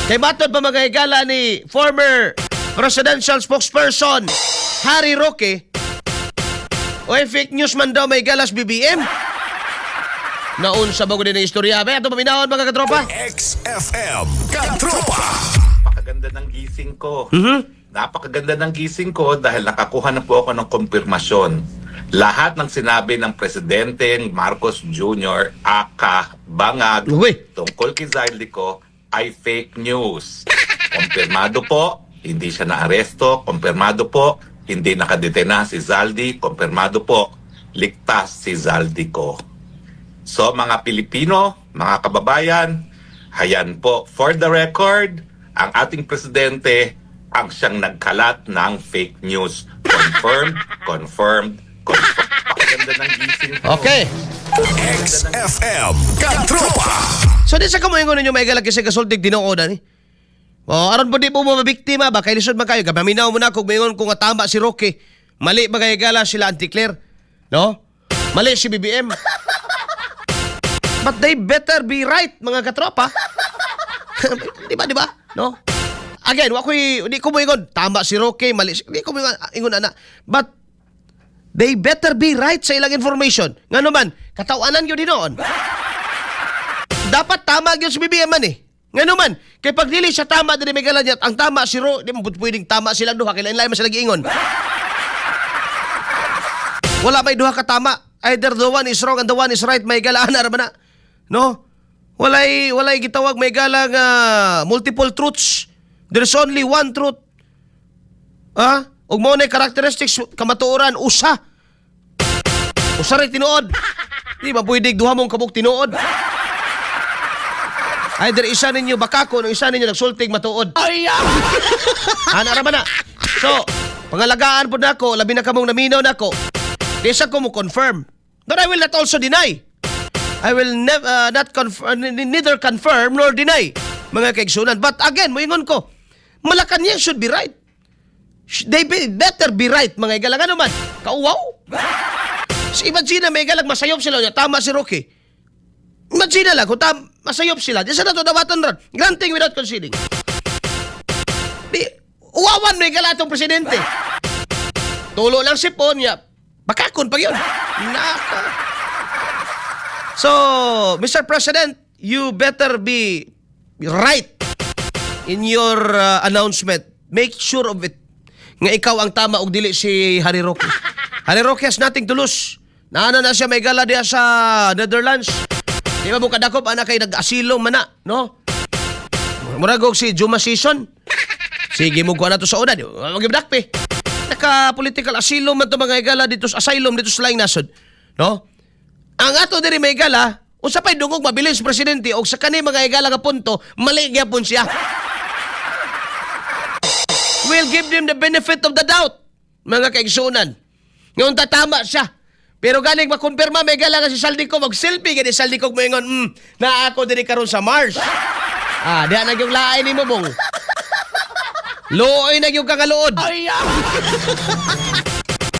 Kay matod pa, mga higala, ni former presidential spokesperson Harry Roque, o fake news man daw may galas BBM. Naun sa bago din ang istorya. Ba, ato paminawon, mga katropa. XFM Katropa. Napakaganda ng gising ko. Napakaganda ng gising ko dahil nakakuha na po ako ng kumpirmasyon. Lahat ng sinabi ng Presidente Marcos Jr. aka Bangag Uy. tungkol kay Zaldy Co ay fake news. Kumpirmado po, hindi siya naaresto. Kumpirmado po, hindi nakadetena si Zaldy. Kumpirmado po, ligtas si Zaldy Co. So mga Pilipino, mga kababayan, hayan po, for the record, ang ating presidente ang siyang nagkalat ng fake news. Confirmed, confirmed, confirmed. Pakaganda ng gising ko. Okay. XFM Katropa. So di sa kamoy ninyo may galak kasi kasultig tinuod ani. Oh, aron po di po mo mabiktima ba kay lisod man kayo, gapaminaw mo na kung moingon ko nga tama si Roque. Mali ba kay gala sila Auntie Claire? No? Mali si BBM. But they better be right, mga katropa. Di ba, di ba? No? Again, wa ko'y di ko moingon tama si Roque, mali si, di ko moingon ingon ana. But they better be right sa ilang information. Ngano man, katawanan gyud hinoon. Dapat tama gyud si BBM man eh. Ngano man, kay pag dili siya tama dili may niya, ang tama si Ro, di mo pwedeng tama silang duha kay lain-lain man sila giingon. Wala may duha ka tama. Either the one is wrong and the one is right, may gala ana ra ba na? No? Walay gitawag may gala nga multiple truths. There's only one truth. Ah? Ug mao na characteristics kamatuoran usa. Usa ray tinuod. Di ba pwede duha mong kabuk tinuod? Either isa ninyo bakako o isa ninyo nagsultig matuod. Ay! Ana ra ba na? So, pangalagaan po nako, labi na kamong naminaw nako. Di sa ko mo confirm. But I will not also deny. I will never not confirm, neither confirm nor deny, mga kaigsunan. But again, moingon ko, Malacanang should be right. They better be right, mga igalang. Ano man, kauwaw. Si imagine may galag masayop sila niya. Tama si Roque. Imagine lang kung masayop sila. Di sa nato dawatan ron. Granting without conceding. Di, uwawan may gala atong presidente. Tulo lang sipon niya. Bakakon pag yun. Naka. So, Mr. President, you better be right in your announcement. Make sure of it. Nga ikaw ang tama ug dili si Harry Roque. Harry Roque has nothing to lose. Naana na siya may gala diya sa Netherlands. Di ba mo kadakop ana kay nag-asylum man na, no? Murag og si Juma Season. Sige mo kuha na to sa una, di ba? Magibdakpe. Naka political asylum man to, mga igala, dito sa asylum dito sa laing nasod. No? Ang ato diri may igala, unsa pay dungog mabilis presidente og sa kani mga igala nga punto, mali gyapon siya. We'll give them the benefit of the doubt, mga kaigsunan. Ngayon tatama siya. Pero galing makumpirma may gala nga si Zaldy Co mag-selfie gani Zaldy Co moingon, na ako diri karon sa Mars." Ah, diha na yung laay nimo, bong. Luoy na yung kakaluod.